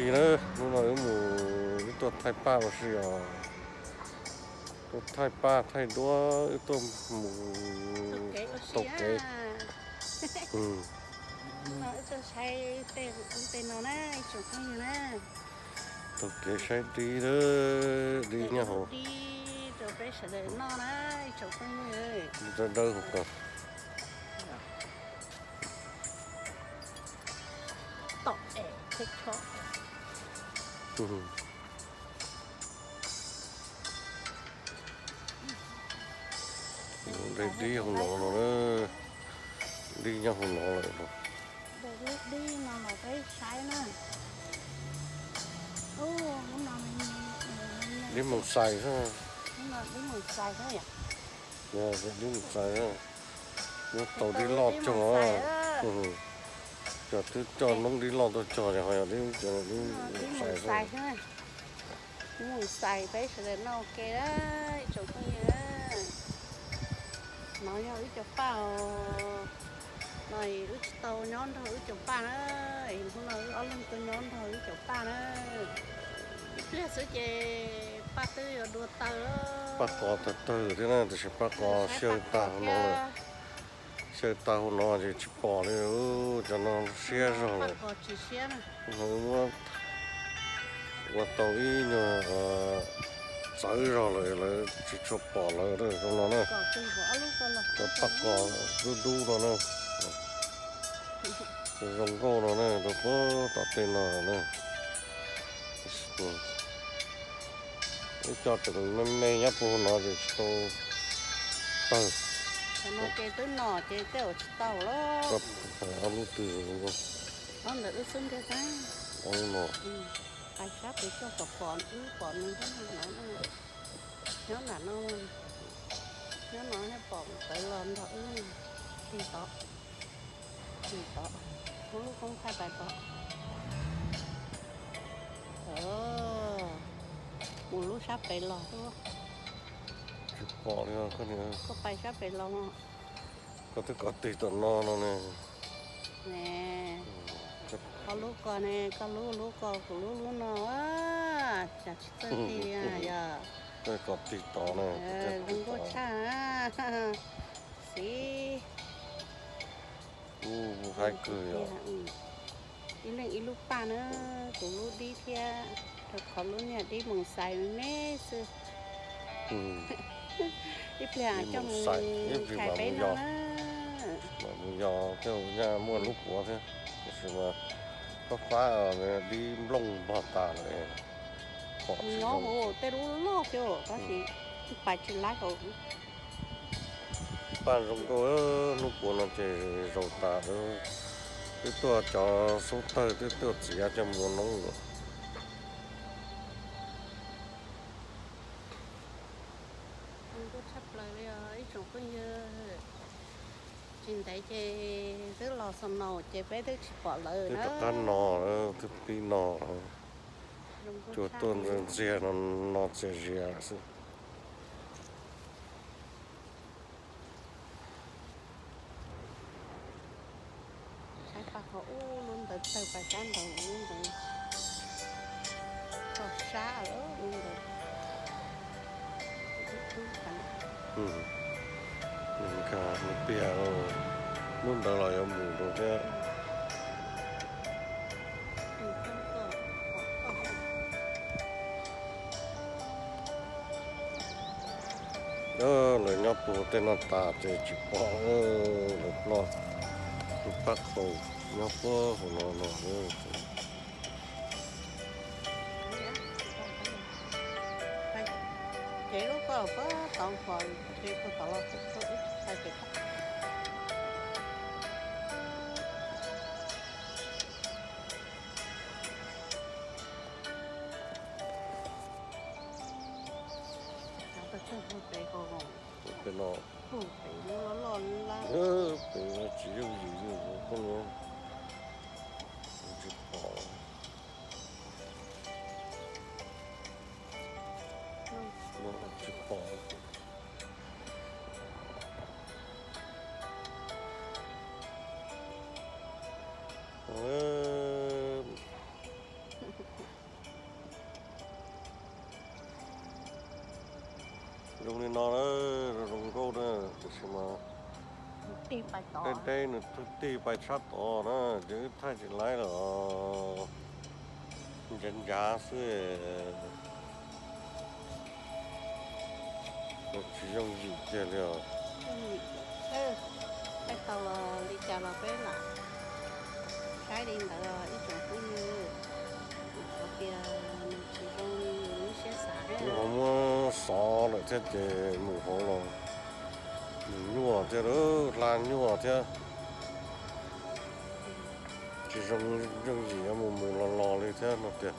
Li na, hnub no wb mus, wb tuaj thaij paj ua si os. Tuaj thaij paj thaij duab, wb tuaj mus taug kev. Taug kev saib dib, dib nyob hauv, dawb dawb hauv ko. Dib hauv no no, dib nyob hauv no lawm. Dib mus xais xwb. Dib mus xais, muab tau dib loj cog. Cov twb coj noob dib loj tuaj cog ces ho yog dib mus xais xwb. Mus xais peb sawv daws noj ua ke, ib tsoom phooj ywg. No yog wb cov paj os. No wb tsis tau nyob nrog wb cov paj na, hnub no wb ob leeg tuaj nyob nrog wb cov paj na. Ib pliag xwb ces paj twb yuav dua taw. Paj qos tawg tawg thiab na, tiam sis paj qos xyaw tag no lawm. Xyaw tag hauv no ces tsis pom li, cov no siab zog lawm. Ua tau ib nyuag txawv zog lawm, lawv tsis tshua pom lawv zoo no na. Cov paj qos dub dub no na, zoo nkauj no na, rau puag tom tej no na. Wb cov tseem me me nyob puag hauv no ces tsis tau tawg. Ob lub twg zoo nkauj. Pais sab pem coj kom pom wb pom nws thiab no. Nyob nram no, nyob no thiaj pom tawv los nrog wb. Tig tod, tig tod, muab lub koob thaij pais tod. Mus lub sab pem los xwb. Tsis pom li koj niam. Koj pais sab pem los. Koj twb kov tig tom no no ne. Koj lub ko ne, koj lub lub ko, kuv lub lub no, cas tsis txawj tig li yog. Koj kov tig tod na. Zoo nkauj tshaj. Xiv. Ub, haib kawg yom. Ib leeg ib lub paj na, kuv lub dib thiab, rau qhov lub niag dib mus xais me me xwb. Ib pliag coj mus tshais peb no na. Mam mus yos thiab, nyaj muaj lub puav thiab, tiam sis mas fab fab, dib nplooj npog tas lawm. Nyob hauv tej lub loj xwb tab sis pais tsis laib hauv. Paj zoo nkauj, hnub puav no ces zaus tas lawm. Twb tuaj cov xub tawg, twb tuaj txiav coj mus ua noob lawm. Zoo nkauj tshaj plaws li os ib tsoom phooj ywg. Tsis ntev ces twb los xo naus ces peb twb tsis pom lawm na. Twb rov qab no, twb pib no. Tsuas tuaj ntxiag no, no txias zias lawm xwb. Saib paj qhov ub lub ntawd tawg pais sab nraud lub ntawd. Txog sab lub ntawd. Mus piag lub ntawd los yuav mus rau thiab. Lawv nyob puag tej no tas ces tsis pom lawm, lawv ploj tus paj qaum nyob puag hauv no no. Ces lub ko puag tod, ces puag tod los txog ib txhais pem toj. Pem no, pem no tsis yooj yim li, tsis pom. Tsis pom. Zoo li no na, zoo nkauj na, tiam sis mas deb deb nws twb tig pais tshab tod na, ces wb thaij tsis laib lawm. Ncav ncav xwb, tsis yooj yim kiag li os. Thaij tau li cas los peb lam saib li ntawd ib tsoom phooj ywg. Qhov tias nws tsis zoo li yus lub siab xav. Wb ho muab xov lawm thiab ces mus hauv los mus nyuaj thiab, hla nyuaj thiab. Tsis zoo yooj yim mus mus los los li thiab no tiag.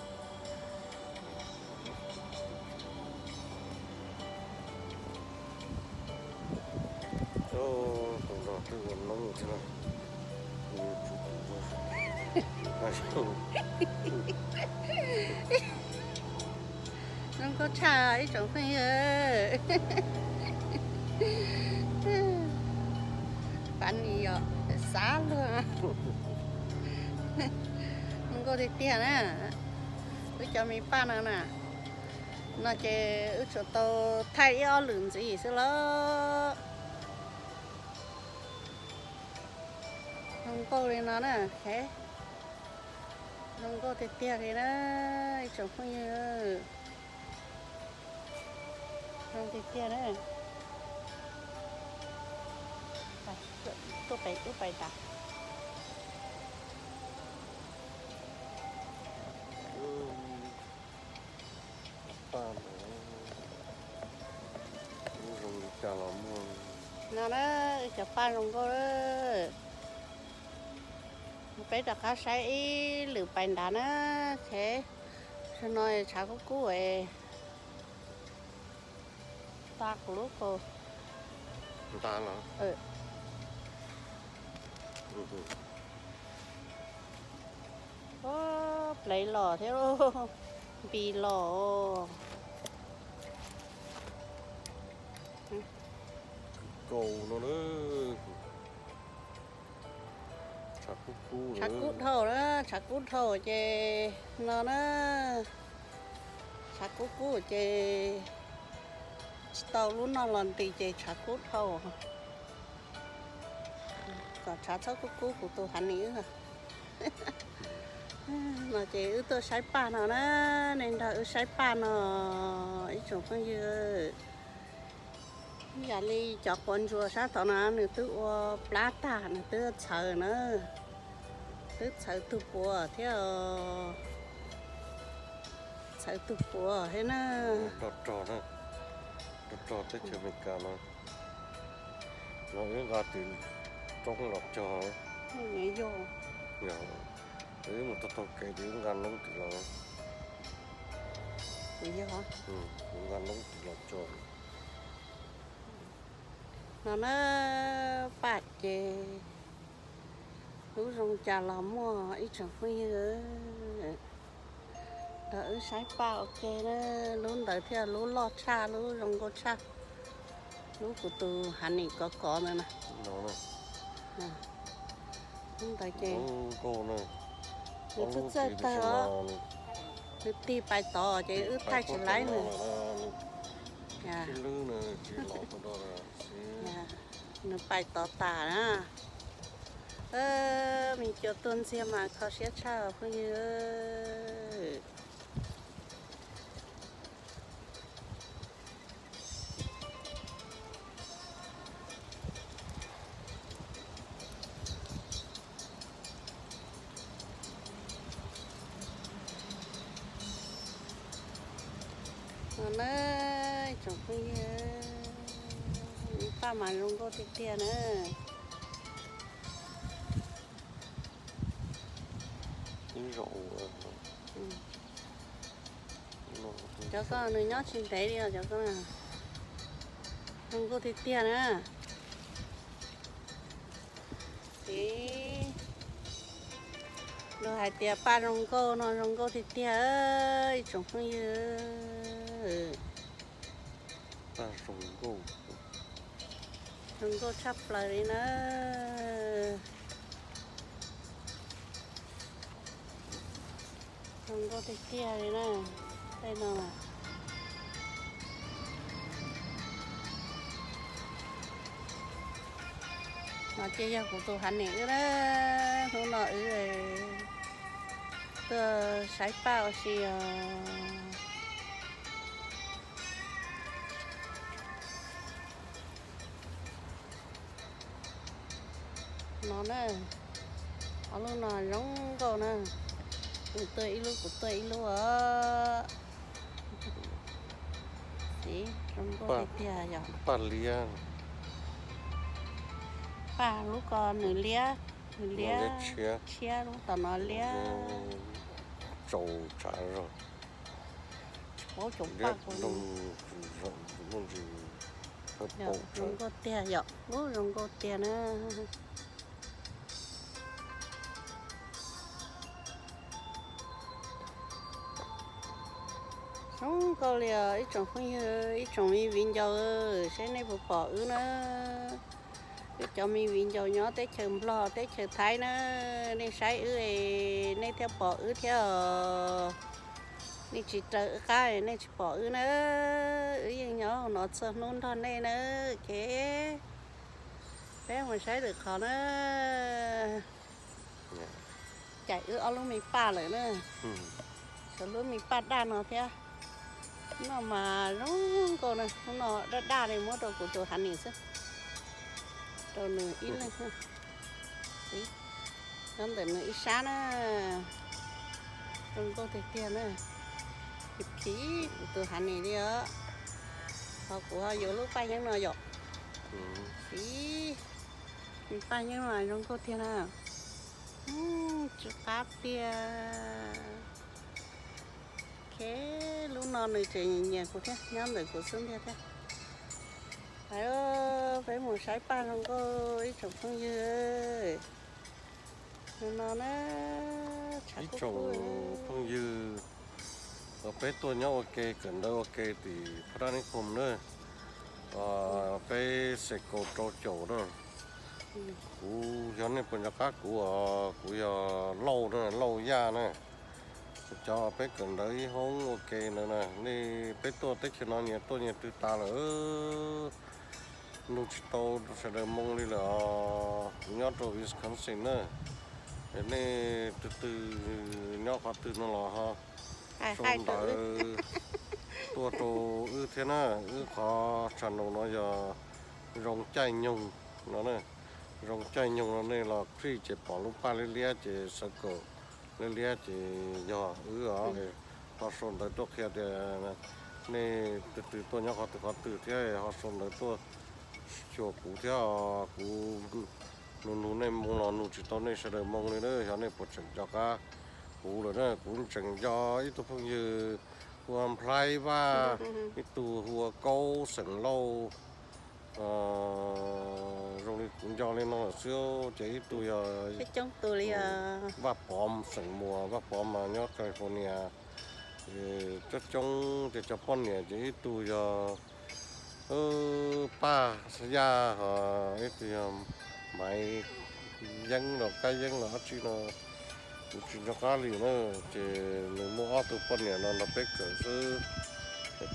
Tus no twb ua noob thiab. Zoo nkauj tshaj ib tsoom phooj ywg. Pab ni yom, xav luag. Zoo nkauj tiag tiag na. Wb cov me paj no na, no ces wb tsuas tau thaij ib ob lwm ntxiv xwb los. Zoo nkauj li no na, zoo nkauj tiag tiag li na, ib tsoom phooj ywg. Zoo tiag tiag na. Tuaj pem ub pais tas. Paj no, zoo li cas los muaj. No na, wb cov paj zoo nkauj. Peb rov qab saib ib lwm pais nrad na. Ces no tshav kub kub es ta kuv lub kaus. Nta los. Plev los thiab, npis los. Kaus no na. Tshav kub kub dhau na, tshav kub dhau ces no na, tshav kub kub ces tsis tau lub noj los nti ces tshav kub dhau. Kom tshav txhob kub kub kuv tus hav nis. No ces wb tuaj saib paj no na, nej nrog wb saib paj no ib tsoom phooj ywg. Yam li cov quav ntsuas sab tod no nws twb ua plab tag, nws twb txhawv na, twb txhawv tug puav thiab, txhawv tug puav thiab na. Rog rog na, rog rog teb chaws Amelikas no, no wb nqa tim roob los cog. Yog wb mus taug taug kev ces wb nqa noob tim los, nqa noob tim los cog. No na, paj ces lub zoo cas los muaj ib tsoom phooj ywg. Nrog wb saib paj ua ke na, lub ntawd thiaj lub loj tshaj, lub zoo nkauj tshaj, lub kuv tus hav nis kov kov ntawd na. Lub ntawd ces nws txawj txawj tawg, nws tig pais tod ces wb thaij tsis laib nws. Nws pais tod tas na. Me cua tuaj ntxiag mas kho siab tshaj phooj ywg. No na, tsoom phooj ywg, paj mas zoo nkauj tiag tiag na. Cov ko nws nyob tsis ntev li os cov ko. Zoo nkauj tiag tiag na. Xiv, luag hais tias paj zoo nkauj no zoo nkauj tiag tiag, ib tsoom phooj ywg. Paj zoo nkauj, zoo nkauj tshaj plaws li na. Zoo nkauj tiag tiag li na. Tej no, No ces yog kuv tus hav nim wb na, hnub no wb tuaj saib paj ua si os. No na, ob lub no zoo nkauj na, nws tuaj ib lub kuv tuaj ib lub os. Zoo nkauj tiag tiag yom. Paj liab, paj lub ko nws liab, nws liab tshiab, lub tom no liab. Tsaus tsav zog. Tsis paub tsaus paj ko. Zoo nkauj tiag yom, zoo nkauj tiag na. Zoo nkauj li os ib tsoom phooj ywg, ib tsoom me viv ncaus, saib nej puas pom wb na. Wb cov me viv ncaus nyob teb chaws Nplog teb chaws Thaib na, nej saib wb, nej thiaj pom wb thiab os. Nej tsis raws wb qab nej tsis pom wb na. Wb yeej nyob no txhua hnub nrog nej na. Ces peb mus saib lwm qhov na. Caim wb ob lub me paj lawm na. Cov lub me paj daj no thiab. No mas zoo nkauj na, hnub no daj daj li muab rau kuv tus hav nim xwb. Rau nws ib leeg. Nyob ntawm nws ib sab na. Zoo nkauj tiag tiag na. Phim phim kuv tus hav nim li os. Ho kuv ho yuav lub paj yeeb no yom. Phim, paj yeeb no zoo nkauj tiag na. Tsw qab tiag. Ok, lub no nws tseem nyiam kuv thiab, nyob ntawm kuv xub ntiag thiab. Peb mus saib paj zoo nkauj ib tsoom phooj ywg. No na, ib tsoom phooj ywg, peb tuaj nyob ua ke kawm ntawv ua ke tim Pha Dab Nib Khoom na, peb xes kaum rau caum na. Kuv yog nej puas nco qab kuv os, kuv yog Lauj na, Lauj Yaj na. Cov peb kawm ntawv ib hoob ua ke ntawd na, nej peb tuaj teb chaws no nyias tuaj nyias twg tas lawm, nug tsis tau sawv daws moo li lawm os. Kuv nyob rau Wisconsin na, es nej tus twg nyob qhov twg no los ho sau ntawv tuaj rau wb thiab na. Wb qhov channel no yog Zoo Caij Nyoog no na. Zoo Caij Nyoog no nej los click ces pom lub paj liab liab ces xav kom liab liab ces yog wb os. Ho sau ntawv tuaj qhia tias nej tus twg tuaj nyob qhov twg qhov twg thiab ho sau ntawv tuaj xyuas kuv thiab. Kuv nug nug nej moo los nug tsis tau nej sawv daws moo li na. Xyov nej puas tseem nco qab kuv lawm na. Kuv tseem nco ib tug phooj ywg hu ua Nplhaib Vaj, ib tug hu ua Kaub xeem Lauj. Zoo li kuv nco li no lawm xwb ces ib tug yog Vaj Pov xeem Muas, Vaj Pov mas nyob California. Coob coob ces cov poj niam ces ib tug yog Paj Yaj, ho ib tug yog Maiv Yeeb los Kab Yeeb los dab tsi no, kuv tsis nco qab li na. Ces nws muaj ob tug poj niam no nrog peb kawm xwb,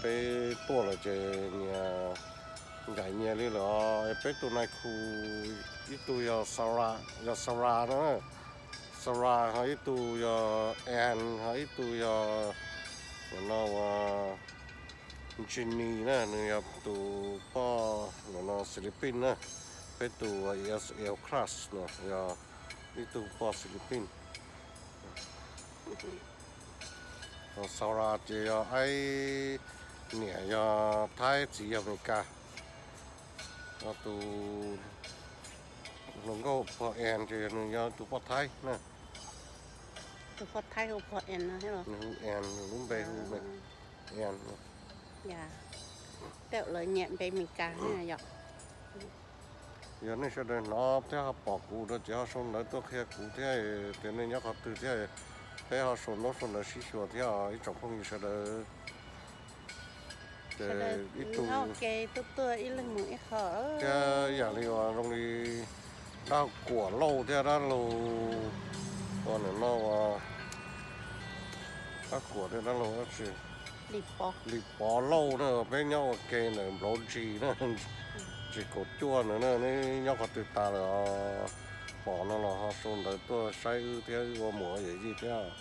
peb tuaj lawm ces nyias ncaim nyias li lawm os. Peb tus nais khu, ib tug yog Sara, yog Sara no, Sara, ho ib tug yog Ann, ho ib tug yog no ua Jenny na, nws yog tus poj no Philippines na. Peb tus E S L class no yog ib tug poj Philippines. Ho Sara ces yog aib, niam yog Thaib txiv yog Amelikas. Ho tus hluas nkauj pog Ann ces nws yog tus poj Thaib na. Tus poj Thaib hu pog Ann no thiab los? Nws hu Ann, nws lub npe hu Ann. Tej lawv nyiam npe Meskas yom. Yog nej sawv daws hnov thiab ho pom kuv no ces ho sau ntawv tuaj qhia kuv thiab tias nej nyob qhov twg thiab, peb ho sau ntaub sau ntawv sib xyuas thiab ib tsoom phooj ywg sawv daws. Ces ib tug tuaj tuaj ib leeg mus ib qho thiab yam li uas zoo li dab Kuam Lauj thiab dab laug ua nim no ua dab Kuam thiab dab laug dab tsi, Lis Pov Lauj na, peb nyob ua ke ntawm Nplauv Ntsis na, Ntsis Tsis kaum cuaj ntawd na, neb nyob qhov twg tas lawm os? Pom no los ho sau ntawv tuaj saib wb thiab, wb ua muam yawm yij thiab.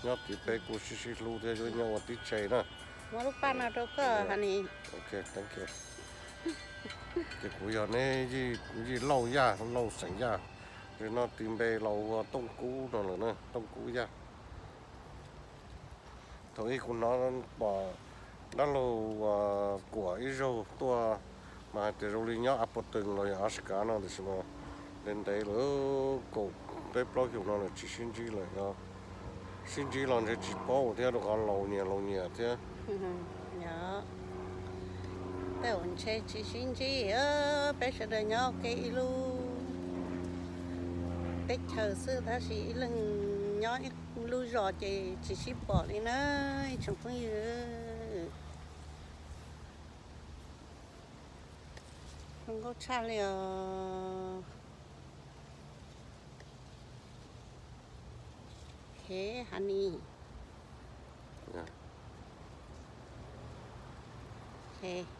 Nyob tim peb kuj sib sib hlub thiab, yuav nyob ua tib tse na. Muab lub paj no rau koj, Honey. Ok, thank you. Ces kuv yog neb yij Lauj Yaj, Lauj xeem Yaj. Tus no tis npe laus ua Tooj Kub no lawm na, Tooj Kub Yaj. Thaum ub kuv hnov pom dab laug Kuam ib zaug tuaj, mas hais tias zoo li nyob Appleton los yog Alaska no, tiam sis mas ntev ntev lawm, kaum peb plaub xyoos no lawm tsis sib ntsib lawm. Sib ntsib los ntshe tsis paub thiab, rau qhov laus nyias laus nyias thiab. Tej zaum ntshe tsis sib ntsib, peb sawv daws nyob ua ke ib lub teb chaws xwb, tab sis ib leeg nyob ib lub zos ces tsis sib pom li na, ib tsoom phooj ywg. Zoo nkauj tshaj li os. Hev, Honey.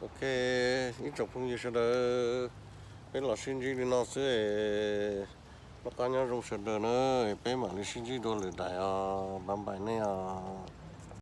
Ok, ib tsoom phooj ywg sawv daws, peb los sib ntsib li no xwb es noj qab nyob zoo sawv daws na, peb mam li sib ntsib dua lwm daim os, bye bye nej os.